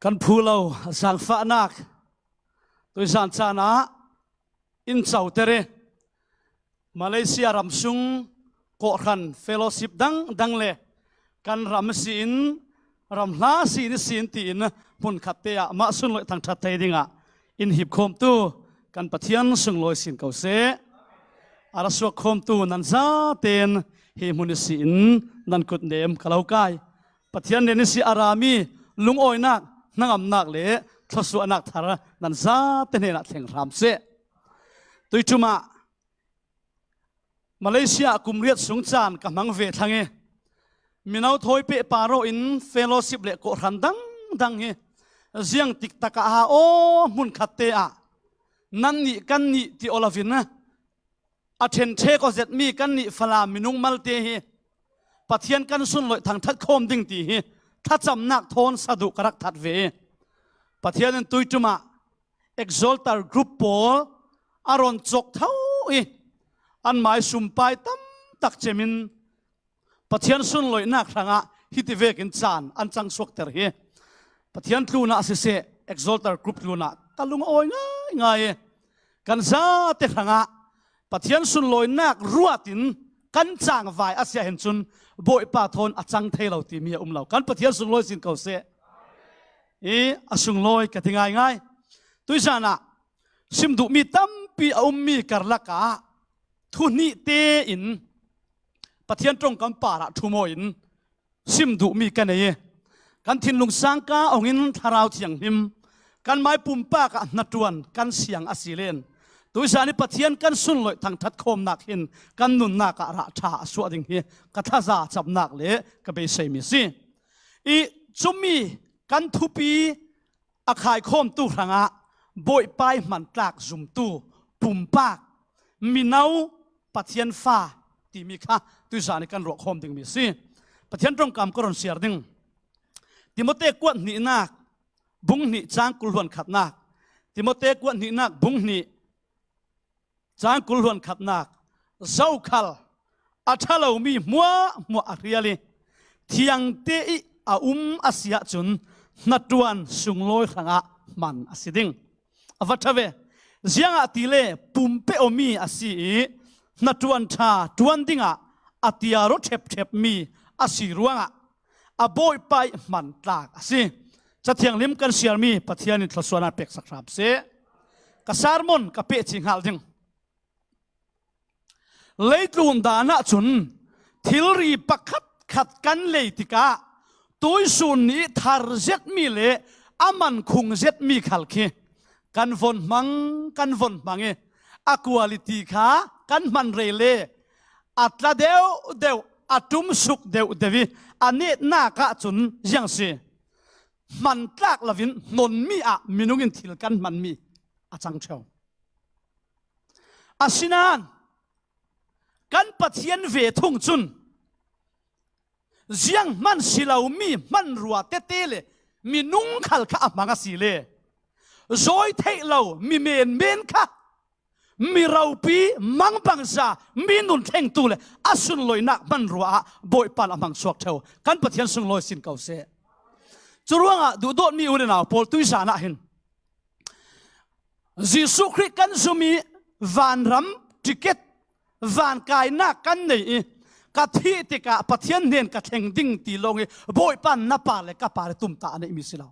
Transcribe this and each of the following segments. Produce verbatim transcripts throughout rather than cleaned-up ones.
Kan phu lo zangfahnak tuizan caan ah in coter i Malaysia ram sung kawhhran fellowship dangdang le kan ram ihsin, ram hla sin ihsin tiin hmunkhatte ah mah sunloih thangṭhat thei dingah in hipkhawmtu kan Pathian sunglawi sin ko seh. A ra suakkhawmtu nan zaten hi hmun ihsin nan kut nem ka lo kai. Pathian nen ihsi a rami lungawinak, hnangamnak le thluasuahnak thar nan zate hnenah thleng hram seh. Tuiṭum ah Malaysia ah kum riat sung caan ka hmang ve thlang i, mino thawi pehpar aw in fellowship le kawhhran dangdang hi ziang tiktak ah ha aw, hmunkhatte ah nan nih kan nih ti aw lo in, a ṭhenṭhek aw zetmi kan nih Falam minung malte hi Pathian kan sunloih thangṭhat khawm ding ti hi thlacamnak thawn sa duh ka rak that ve i, Pathian in tuiṭum ah Exalter Group pawl a rawn cawk tho i, an mai sumpai tam tak cem in Pathian sunloihnak hrangah hiti vekin caan an cang suakter hi. Pathian tlunah siseh, Exalter Group tlunah ka lung a awi ngaingai i, kan zate hrangah Pathian sunlawinak ruatin kan cangvai a si ah hin cun Bawipa thawn a cang thei lo timi a um lo. Kan Pathian sunglawi sin ko seh. I a sunglawi ka ti ngaingai. Tuizan ah sim duhmi tampi a ummi karlak ah thu hnih tein Pathian ṭongkam parah ṭhum aw in sim duhmi ka nei i, kan thinlung sangka hong in Thlarau Thianghlim kan mai pumpak ah hnaṭuan kan siang a si len, tuizan i Pathian kan sunloih thangṭhat khawmnak hin kan nunnak ah rah ṭha a suah ding hi ka thazacamnak le ka beiseimi a si. I cumi kan thupi a khaikhawmtu hrangah Bawipa ih hmantlak zumtu, pumpak, mino, Pathian fa timi kha tuizan i kan ruahkhawm dingmi a si. Pathian ṭongkam ka rawn siar ding. Timote kuat hnihnak bung hnih cang kul hluan khatnak. Timote kuat hnihnak bung hnih cang kul hluan khatnak. Zokhal a ṭha lomi hmuahhmuah a hrial i, thiangte ih a um a si ahcun hnaṭuan sunglawi hrangah hman a si ding. A va ṭha ve. Ziangahtile pumpek awmi a si i, hnaṭuan ṭha ṭuan dingah a tiar aw ṭhepṭhepmi a si ruangah a Bawipa ih hmantlak a si. Cathianghlim kan siarmi Pathian in thluasuahnak peksak hram seh. Ka sermon ka pehchih nghal ding. Leitlun dan ahcun thilri pakhatkhat kan lei tikah tuisun nih thar zetmi le a man khung zetmi khal khi kan von hmang, kan von hmang i, a quality kha kan hman rei le a tla deuhdeuh, a ṭumsuk deuhdeuh i a netnak ahcun ziang si. Hmantlak loin hnonmi ah minung in thil kan hmanmi a cang ṭheu. Asinain kan Pathian ve thung cun zianghman si lomi hmanrua tete le minung khal kha a hmang a si le, zawi theih lo mi menmen kha mi ropi, mangbangza, mi nun thlengtu le a sunloihnak hmanrua ah Bawipa in a hmang suak ṭheu. Kan Pathian sunglawi sin ko seh. Curuangah duhdawtmi u le nau pawl, tuizan ah hin Jesuh Khrih kan zum i vanram ticket, vankainak kan nei i, ka thih tikah Pathian hnen ka thleng ding ti lawng i Bawipa in na par le ka par i tumtah a neihmi si lo.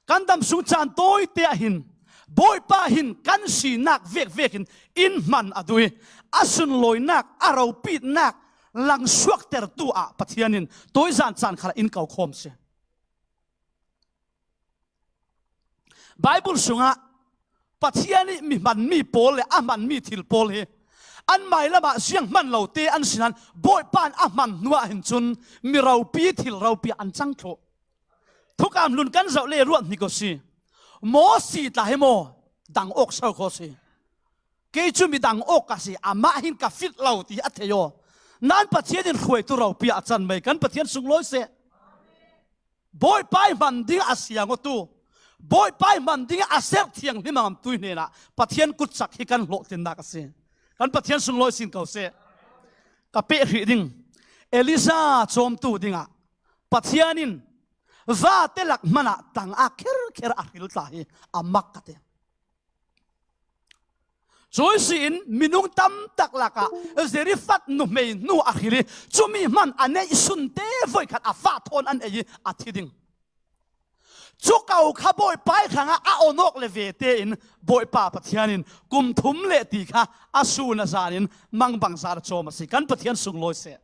Kan dam sung caan tawite ah hin Bawipa hin kan sinak vekvek in in hman a duh i, a sunlawinak, a ropitnak langsuaktertu ah Pathian in tuizan caan khal ah in ko khawm si. Baibal sungah Pathian ih mi hmanmi pawl le a hmanmi thil pawl hi an mailam ah zianghman lote an si nain Bawipa in a hman hnuah hin cun mi ropi, thil ropi an cang thluh. Thukam hlun kan zoh le ruat hnik aw si. Mosi tla hi maw dang awk so kho si. Kei cu mi dang awk ka si, amah hin ka fit lo ti a thei aw. Nan Pathian in hruaitu ropi a can mai, kan Pathian sunglawi seh. Bawipa ih hman ding a siang awtu, Bawipa ih hman ding a serh thianghlim a ngamtu hnenah Pathian kutcak hi kan hlawhtlinnak a si. Kan Pathian sunglawi sin ko seh. Ka peh hrih ding, Elijah cawmtu dingah Pathian in vate lak hmanah tang a kherkher a hril tla hi a mak ka ti. Cuihsin minung tamtak lakah Zarephath nuhmei hnu a hril hi, cumi hman a neihsunte voikhat a vah thawn an ei hi a thi ding. Cu ko kha Bawipa ih hrangah a onawk le vete in Bawipa Pathian in kum thum le ti kha a sun a zan in mangbangza a cawm a si. Kan Pathian sunglawi seh.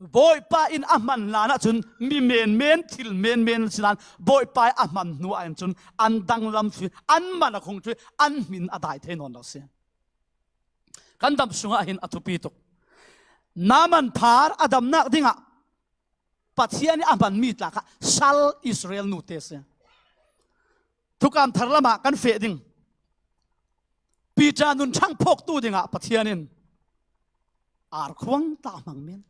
Bawipa in a hman hlan ahcun mi menmen, thil menmen an si hlan, Bawipa ih a hman hnu ah cun an danglam cu, an man a khung cu, an hmin a dai thei nawn lo si. Kan dam sungah hin a thupi tuk. Naaman phar a damnak dingah Pathian ih a hmanmi tla kha sal Israel nute si. Thukam thar lamah kan feh ding. Peter nun ṭhang phawktu dingah Pathian in ar khuang tla hmang men.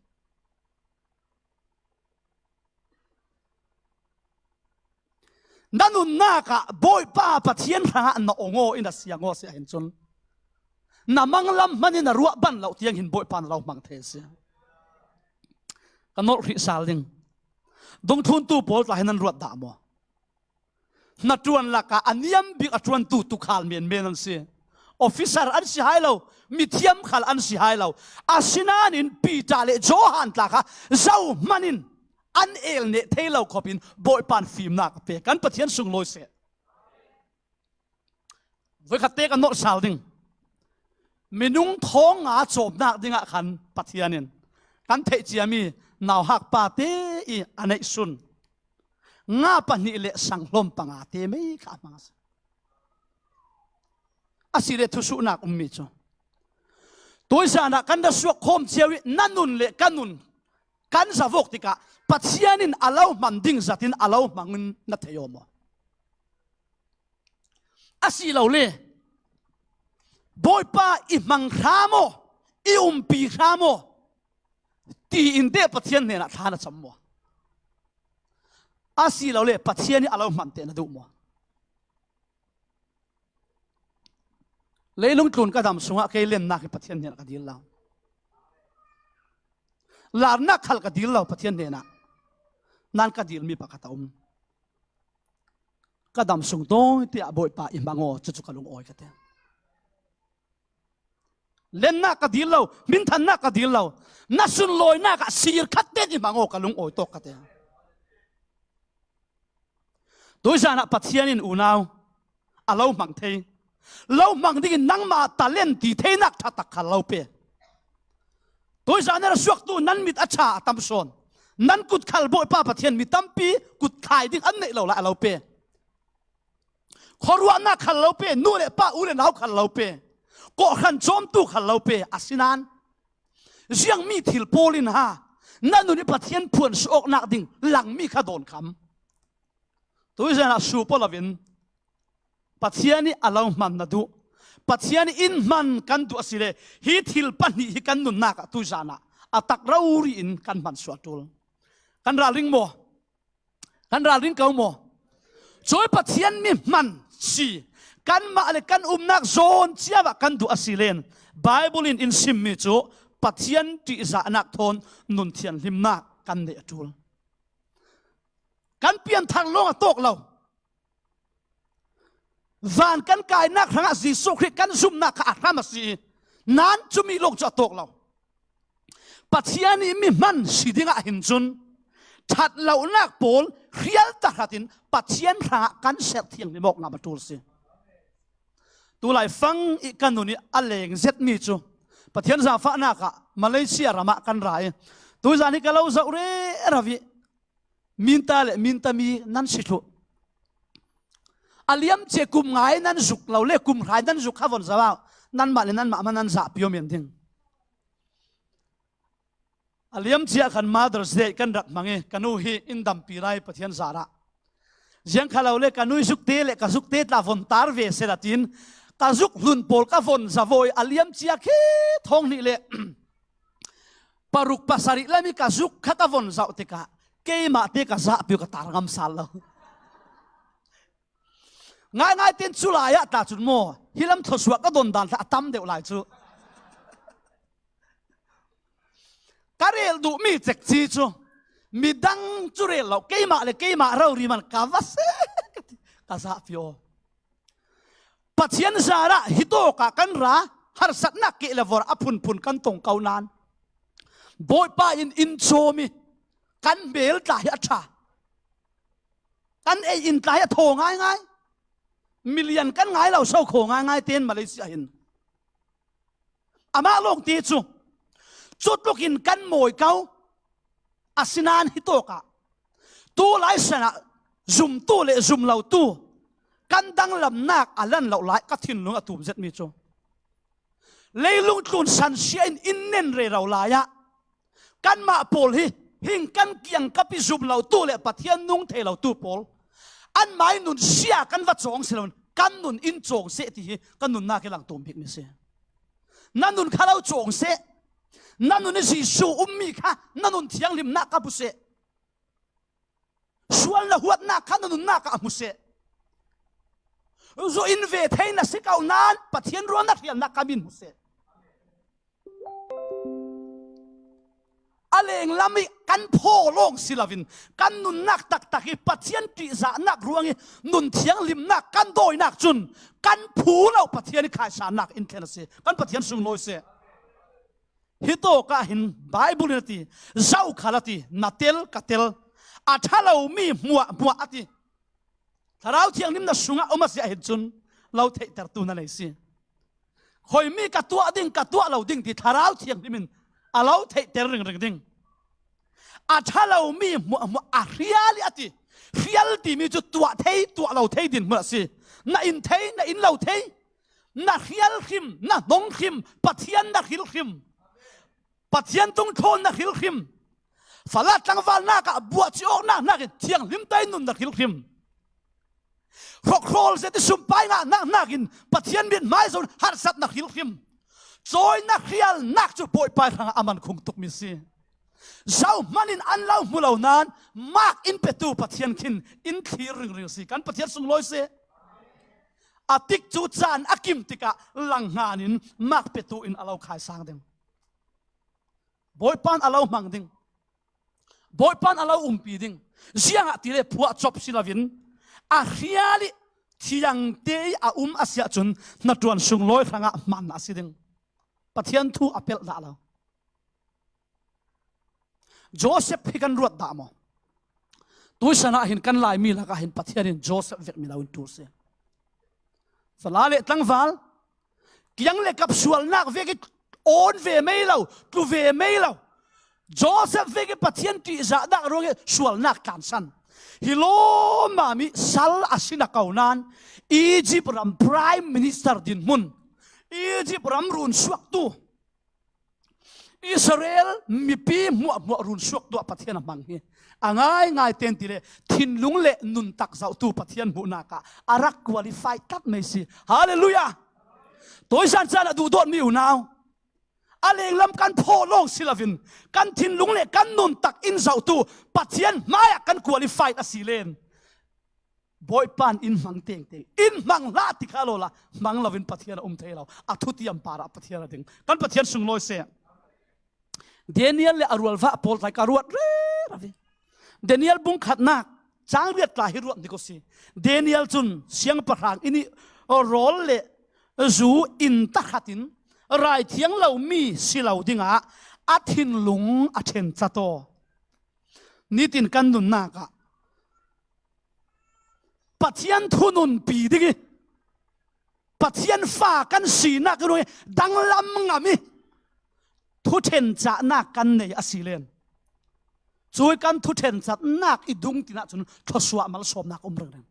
Na nunnak ah Bawipa Pathian hrangah na ong aw in a siang aw si ahhin cun, na manglam hman in na ruah ban loh tiang hin Bawipa na lo hmang thei a si. Ka nawlh hrih sal ding. Dungthluntu pawl tla hi nan ruat dah maw? Hnaṭuan lakah a niam bik a ṭuantu tuukhal menmen an si. Officer an si hai lo, mithiam khal an si hai lo. Asinain Peter le Johan tla kha zohman in an el neh thei lo khop in Bawipa in fimnak a pe. Kan Pathian sunglawi seh. Voikhat te kan nawlh sal ding. Minung thawng nga cawmnak dingah khan Pathian in kan theih ciami nauhak pate ih a neihsun nga pahnih le sanghlawm pangate mei kha a hmang a si. Asile thusuhnak ummi cu tuizan ah kan ra suak khawm cio ih na nun le ka nun kan zavawk tikah Pathian in a lo hman ding zat in a lo hmang in na thei aw maw? Asilole Bawipa i hmang hram aw, i umpi hram aw, tiin teh Pathian hnenah thla na cam maw? Asilole Pathian ih a lo hman teh na duh maw? Leilung tlun ka dam sungah kei lennak hi Pathian hnenah ka dil lo. Larnak khal ka dil lo Pathian hnenah. Nan ka dilmi pakhat a um. Ka dam sung tawite ah Bawipa i hmang aw, cucu ka lungawi ka ti. Lennak ka dil lo, hminthannak ka dil lo, na sunlawinak ah sir khat tein i hmang aw, ka lungawi tawk ka ti. Tuizan ah Pathian in unau a lo hmang thei, lo hmang dingin nangmah talent ti theinak ṭha tak khal lo pe. Tuizan ah ra suaktu nan mit a ṭha a tam sawn, nan kut khal Bawipa Pathian mi tampi kut khai ding an neih lo lai a lo pe. Khuaruahnak khal lo pe, nu le pa u le nau khal lo pe, kawhhran cawmtu khal lo pe, asinain ziangmi thil pawl in ha, na nun ih Pathian phuan suak awknak ding langmi kha dawn kham. Tuizan ah sup aw loin Pathian ih a lo hman na duh, Pathian ih in hman kan duh asile hi thil pahnih hi kan nunnak ah tuizan ah a tak rori in kan hman suah ṭul. Kan ralring maw? Kan ralring ko maw? Cui Pathian mi hman si kanmah le kan umnak zawn cio ah kan duh asilen Bible in in simmi cu Pathian ṭihzahnak thawn nun thianhlimnak kan neih a ṭul. Kan pianthar lawng a tawk lo. Van kan kainak hrangah Jesuh Khrih kan zumnak kha a hram a si i, nan cumi lawng cu a tawk lo. Pathian ih mi hman si dingah hin cun ṭhat lonak pawl hrial tahratin Pathian hrangah kan serh thianghlim awk ngam a ṭul si. Tulai fang ih ka nun ih a leng zetmi cu Pathian zaangfahnak ah Malaysia ram ah kan ra i, tuizan hi ka lo zoh rero ih, minta le mintami nan si thluh. A liamcia kum ngai nan zuk lo le kum hrai nan zuk kha von zoh ah nanmah le nanmah hmanh nan zahpi aw men ding. A liamcia khan Mother's Day kan rak hmang i, ka nu hi in dampi lai Pathian zarah. Ziang kha lo le ka nu ih zukte le ka zukte tla von tar ve sehla tiin ka zuk hlun pawl ka von zoh i, a liamcia khi thawng hnih le paruk pasarih lam ih ka zuk kha ka von zoh tikah keimah te ka zahpi uh ka tar ngam sal lo. Ngaingai tein cu lai ah tla cun maw, hi lam thawsuah ka don dan tla a tam deuh lai cu. Ka rel duhmi cekci cu Midang cu rel lo, keimah le keimah rori man ka va seh, ka ti, ka zahpi aw. Pathian zarah hitawkah kan ra, harsatnak keh le vor a phunphun kan tong ko nain, Bawipa in in cawm i, kan mel tla hi a ṭha, kan ei in tla hi a thaw ngaingai, milian kan ngai lo so khaw ngaingai tein Malaysia hin. Amah lawngte cu cutlukin kan mawi ko, asinain hitawkah tu lai sanah zumtu le zum lotu kan danglamnak a lan lo lai ka thinlung a tum zetmi cu leilung tlun sansia in in nen rero lai ah kanmah pawl hi hing kan kiangkap i zum lotu le Pathian nung thei lotu pawl anmah i nun sia kan va cawng si loin kan nun in cawng seh ti hi kan nunnak i langtum bikmi si. Na nun kha lo cawng seh. Na nun i Jesuh ummi kha na nun thianghlimnak kha hmu seh. Sual na huatnak kha na nunnak ah hmu seh. Zu in ve thei na si ko nain Pathian ruang na hrialnak kha min hmu seh. A lenglam i kan phaw lawng si loin kan nunnak taktak i Pathian ṭihzahnak ruang i nun thianghlimnak kan dawinak cun kan phu lo Pathian i khaisannak in thlen a si. Kan Pathian sunglawi seh. Hitawkah hin Baibal in a ti, zokhal a ti, na tel ka tel, a ṭha lomi hmuahhmuah a ti. Thlarau Thianghlim na sungah um a si ahhin cun lo theihtertu na nei si. Khoimi ka tuah ding, ka tuah lo ding ti Thlarau Thianghlim in a lo theihter ringring ding. A ṭha lomi hmuahhmuah a hrial i a ti. Hrial timi cu tuah thei, tuah lo thei dinhmun a si. Na in thei, na in lo thei. Na hrial hrim, na hnong hrim, Pathian na hril hrim. Pathian tungthawn na hril hrim. Falat tlangvalnak ah buahci awknak hnakin thianghlim tein nun na hril hrim. Hrawkhrawl zet i sumpai ngahnak hnakin Pathian mithmai zon harsat na hril hrim. Cawi na hrialnak cu Bawipa hrangah a man khung tukmi si. Zohman in an lo hmu lo nain mak in petu Pathian khin in thlir ringring si. Kan Pathian sunglawi seh. A tikcu caan a kim tikah langhngan in mak petu in a lo khaisang ding. Bawipa in a lo hmang ding. Bawipa in a lo umpi ding. Ziangahtile phuah cop si loin a hrial i thiangte i a um a si ahcun hnaṭuan sunglawi hrangah hman a si ding. Pathian thu a pelh dah lo. Joseph hi kan ruat dah maw? Tuisan ah hin kan Laimi lakah hin Pathian in Joseph vekmi lo in ṭul si. Fala le tlangval, kiang le kap sualnak vek i awn ve mei lo, tlu ve mei lo. Joseph vek i Pathian ṭihzahnak ruang i sualnak tlansan. Hi lawmmam i sal a si na ko nain Egypt ram Prime Minister dinhmun, Egypt ram runsuaktu, Israel mipi hmuahhmuah runsuaktu ah Pathian a hmang hi a ngaingai tein tile thinlung le nuntak zohtu Pathian hmuhnak ah a rak qualify tlat mai si. Hallelujah! Tuisan caan a duhdawtmi unau, a lenglam kan phaw lawng si loin kan thinlung le kan nuntak in zohtu Pathian hmaiah kan qualify a si len Bawipa in in hmang tengteng, in hmang hlah ti kha lawla hmang loin Pathian a um thei lo. A thutiam parah Pathian a ding. Kan Pathian sunglawi seh. Daniel le a rualvah pawl tlai ka ruat rero ve. Daniel bung khatnak cang riat tla hi ruat dik u si. Daniel cun siangpahrang in i rawl le zu in tahratin raithiang lomi si lo dingah a thinlung a ṭhen cat aw. Nitin kan nunnak ah Pathian thununpi ding i Pathian fa kan sinak i rung i danglam ngam i thuṭhen cahnak kan nei a si len. Cui kan thuṭhen catnak i dung tinah cun thluasuah malsawmnak um ringring.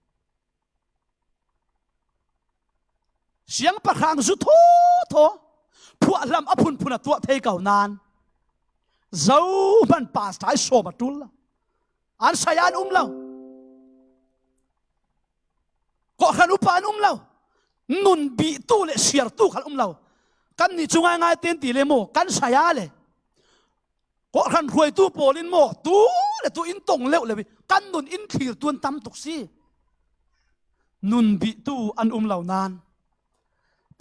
Siangpahrang zu thawthaw phuahlam a phunphun a tuah thei ko nain zohman pastor i sawm a ṭul lo. An saya an um lo. Kawhhran upa an um lo. Nun bihtu le siartu khal um lo. Kannih cu ngaingai tein ti le maw, kan saya le kawhhran hruaitu pawl in maw, tu le tu in tong leuh leuh i kan nun in thlirtu an tam tuk si. Nun bihtu an um lo nain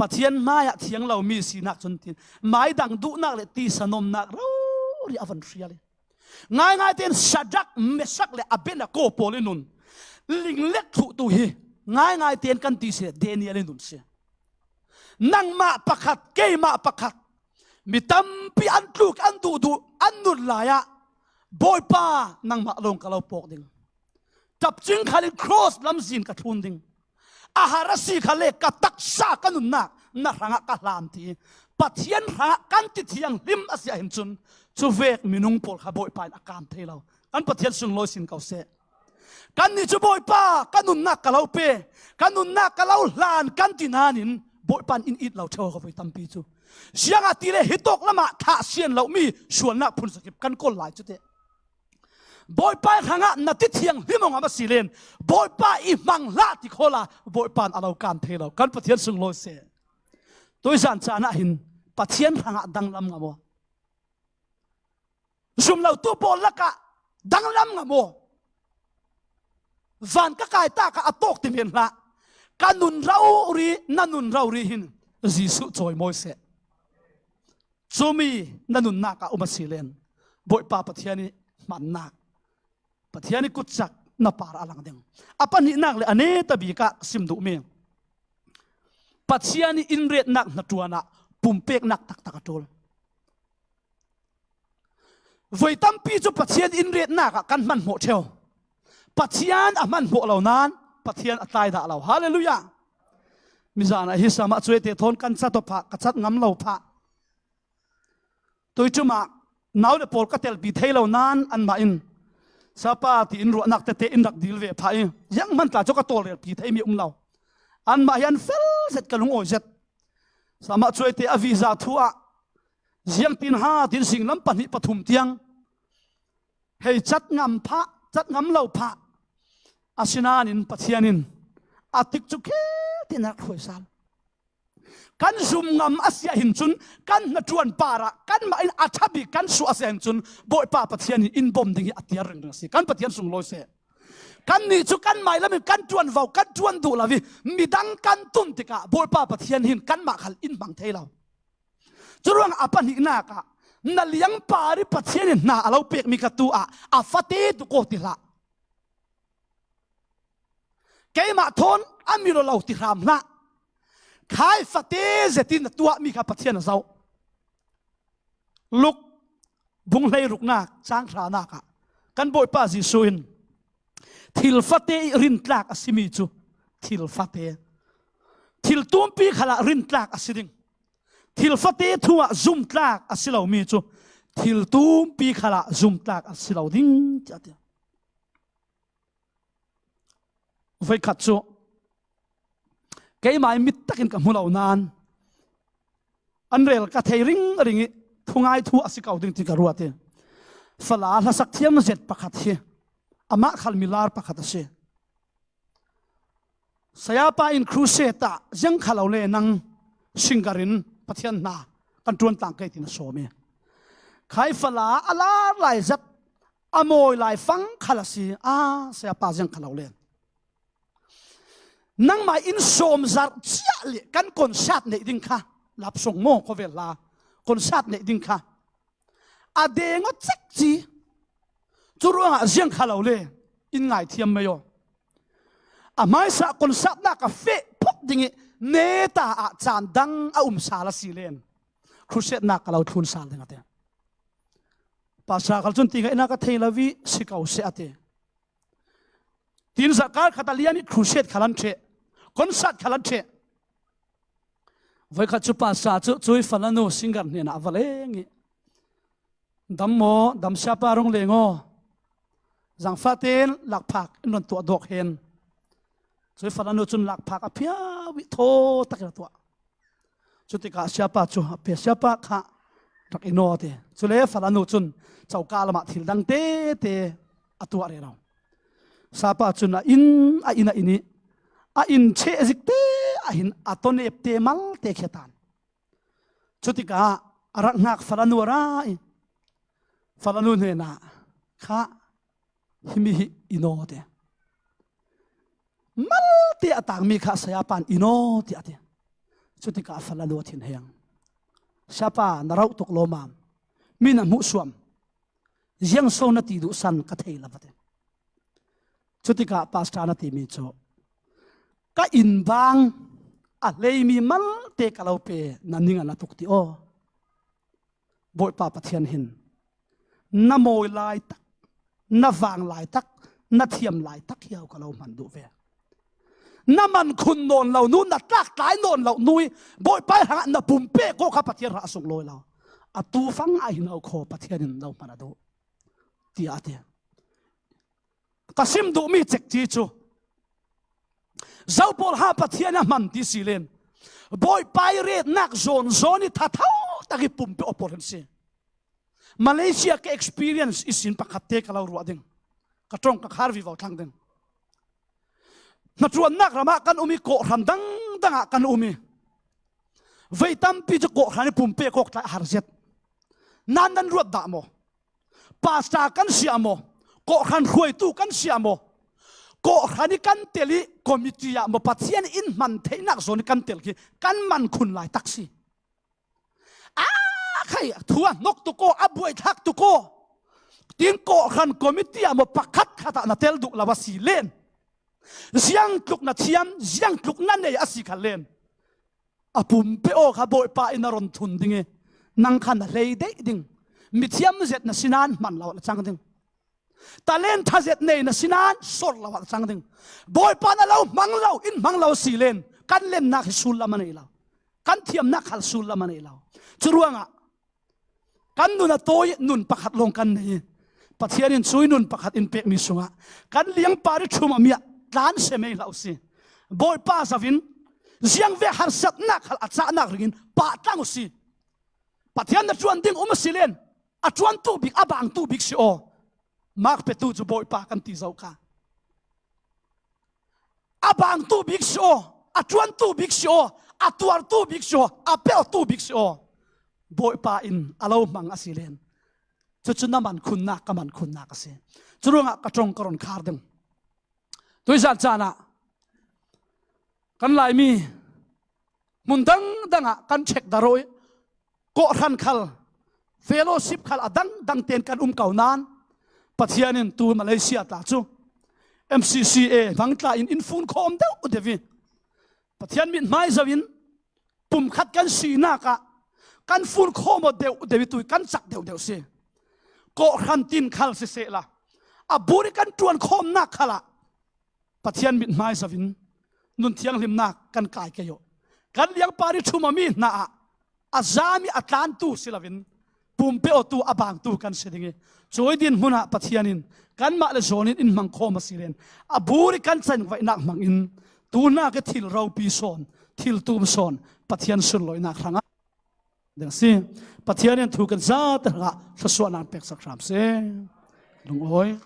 Pathian hmaiah thiang lomi sinak cun tin, maidang duhnak le tisa nomnak rori a van hrial i Ngaingai tein Shadrach, Meshach le Abednego pawl in un, linglet thluhtu hi ngaingai tein kan ti si le Daniel in un si. Nangmah pakhat, keimah pakhat, mi tampi an tluk, an duhduh, an nun lai-ah, Bawipa, nangmah lawng ka lo pawk ding. Tapcing khalin cross lamzin ka thlun ding. A har a si khal le ka taksa, ka nunnak na hrangah ka hlan ti Pathian hrangah kan ti thianghlim a si ahhin cun, cuvek minung pawl kha Bawipa in a kan thei lo. Kan Pathian sunglawi sin ko seh. Kannih cu Bawipa, ka nunnak ka lo pe, ka nunnak ka lo hlan kan ti nain Bawipa in in it lo ṭheo ko voi tampi cu. Ziangahtile hitawk lamah thlah sian lomi sualnak phunzakip kan kawl lai cu teh. Bawipa ih hrangah na ti thianghlim aw ngam a si len, Bawipa i hmang hlah ti khawl a Bawipa in a lo kan thei lo. Kan Pathian sunglawi seh. Tuizan caan ah hin Pathian hrangah danglam ngam aw. Zumlotu pawl lakah danglam ngam aw. Van ka kai tak ah a tawk ti men hlah. Ka nun rori, na nun rori hin Jesuh cawimawi seh. Cumi na nunnak ah um a si len, Bawipa Pathian ih hmannak, Pathian ih kutcak na par a lang ding. A pahnihnak le a neta bik ah ka sim duhmi, Pathian ih in retnak hnaṭuan ah pumpeknak taktak a ṭul. Voi tampi cu Pathian in retnak ah kan hmanhmawh ṭheo. Pathian a hmanhmawh lo nain Pathian a tlai dah lo. Hallelujah! Mizan ah hi samah cuaite thawn kan cat aw phah, ka cat ngam lo phah. Tuicum ah nau le pawl ka telpi thei lo nain anmah in, "Siapa," tiin ruahnak tete in rak dil ve phah ih, "Zianghman tla cu ka tawlrelpi theimi um lo. Anmah hi an fel zet, ka lungawi zet." Samah cuaite a visa thu ah ziangtin ha tin singlam pahnih pathum tiang hei cat ngam phah, cat ngam lo phah. Asinain Pathian in a tikcu khel tein a rak hruai sal. Kan zum ngam a si ahhin cun, kan hnaṭuan parah kanmah in a ṭha bik kan suah a si ahhin cun, Bawipa Pathian in in bawm ding hi a tiar ringring a si. Kan Pathian sunglawi seh. Kannih cu kanmah lam in kan ṭuanvo, kan ṭuan duh lo ih midang kan tun tikah Bawipa Pathian hin kanmah khal in hmang thei lo. Curuangah a pahnihnak ah na liangpar ih Pathian in hna a lo pekmi kha tu ah a fate tuk aw ti hlah. Keimah thawn a mil aw lo ti hram hlah. Khai fate zetin na tuahmi kha Pathian a zoh. Luk bung hleiruknak cang hranak ah kan Bawipa Jesuh in thil fate ih rintlak a simi cu thil fate, thil tumpi khalah rintlak a si ding. Thil fate thu ah zumtlak a si lomi cu thil tumpi khalah zumtlak a si lo ding, tiah a ti. Voikhat cu keimah ih mit takin ka hmu lo nain an rel ka thei ringring ih thungai thu a si ko ding ti ka ruat ih, fala hlasak thiam zet pakhat hi, amah khal milar pakhat a si. Sayapa in crusade ah ziang kha lo le nang singer in Pathian hna kan ṭuan tlang kei tiin a sawm ih, khai fala a lar lai zat, a mawi lai fang khal a si. A, sayapa ziang kha lo le nangmah in sawm zarh ciah le kan concert neih ding kha, lapsong maw, khawvel hla concert neih ding kha a deng aw cekci. Curuangah ziang kha lo le in ngaithiam mei aw. A hmaisa concertnak ka feh phawt ding ih neta ah caan dang a um sal a si len crusade nak ka lo thlun sal ding a ti. Pastor khal cun ti ngaihnak ka thei lo ih si ko seh a ti. Tin zakar khat a liam ih crusade khal an ṭheh, concert khal an ṭheh. Voikhat cu pastor cu cui falanu singer hnenah a va leng ih, "Dam maw, dam siapa rung leng aw. Zangfah tein lakphak in run tuah dawk hen." Cui falanu cun lakphak a phiau ih thaw takin a tuah. Cutikah siapa cu a pe, "Siapa kha rak in aw," a ti. Cule falanu cun coka lamah thil dang tete a tuah rero. Siapa cun a in, a in, a in ih a in cheh zikte ahhin a tawnemte malte khi a tan. Cutikah a rak hngak falanu a ra ih falanu hnenah, "Kha himi hi in aw," a ti. Malte a tangmi kha sayapa in, "In aw," tiah a ti. Cutikah falanu a thinheng. "Sayapa, na rauh tuk lawmmam. Mi na hmuhsuam. Ziang so na ti duhsan ka thei lo va ti. Cutikah pastor na timi cu, ka inn bang a hleimi malte ka lo pe, na ning a na tuk ti aw. Bawipa Pathian hin na mawi lai tak, na vang lai tak, na thiam lai tak hiau ka lo hman duh ve. Na man khun nawn lo nu, na tlak tlai nawn lo nu i Bawipa hrangah na pumpe kawk kha Pathian hrah a sung lawi lo. A tu fang ah hin au khaw Pathian in lo hman a duh, tiah a ti. Ka sim duhmi cekci cu, zo pawl ha Pathian a hman ti si len, Bawipa i retnak zawn zawn i thatho tak i pumpe aw pawl hin si. Malaysia ka experience i sin pakhat te ka lo ruah ding. Ka ṭong ka khar vivo thlang ding. Hnaṭuannak ramah kan um i kawhhran dangdang ah kan um i vei tampi cu kawhhran i pumpe kawk tlai a har zet. Nan nan ruat dah maw? Pastor kan si ah maw? Kawhhran hruaitu kan si ah maw? Kawhhran i kan tel i committee ah maw, Pathian in hman theihnak zawn i kan tel khi kan man khun lai tak si. A khai thu a hnok tuk aw, a buaithlak tuk aw. Tin kawhhran committee ah maw pakhat khat ah na tel duh lo a si len, ziang tluk na thiam, ziang tluk na nei a si kha len, a pumpe aw kha Bawipa in a ron thun ding i nang kha na hlei deih ding. Mithiam zet na sinan hman lo na cang ding. Talent thazet nei na sinan sor lo a cang ding. Bawipa na lo hmang lo, in hmang lo si len, kan lennak hi sullam a nei lo. Kan thiamnak khal sullam a nei lo. Curuangah kan nun a tawi nun pakhat lawng kan nei. Pathian in cui nun pakhat in pekmi sungah kan liangpar i ṭhum a miah tlan se mei hlah u si. Bawipa zoin ziangvek harsatnak khal a cahnak ringin pahtlang u si. Pathian na ṭuan ding um a si len, a ṭuantu bik, a bangtu bik si aw. Mak petu cu Bawipa kan ti zo kha. A bangtu bik si aw, a ṭuantu bik si aw, a tuartu bik si aw, a peutu bik si aw. Bawipa in a lo hmang a si len, cucu na man khunnak, ka man khunnak a si. Curuangah ka ṭong ka ron khar ding. Tuizan caan ah kan Laimi hmun dangdang ah kan check dah rawh i, kawhhran khal, fellowship khal a dangdang tein kan um ko nain, Pathian in tu Malaysia tla cu M C C A hmang tla in in fun khawm deuh deuh i, Pathian mithmai zoh in pumkhat kan sinak ah kan fun khawm aw deuh deuh i tu i kan cak deuh deuh si. Kawhhran tin khal sisehla, a bur i kan ṭuan khawmnak khal ah Pathian mithmai zoh in nun thianghlimnak kan kai kei aw. Kan liangpar i ṭhum a mi hna ah a zam i a tlantu si loin pumpe awtu a bangtu kan si ding i, cui dinhmun ah Pathian in kanmah le zawn in in hmang khawm a si len, a bur i kan cengvaihnak hmang in tu hna ka thil ropi sawn, thil tum sawn Pathian sunlawinak hrangah ding a si. Pathian in thu kan zate hrangah thluasuahnak peksak hram seh. Lungawi.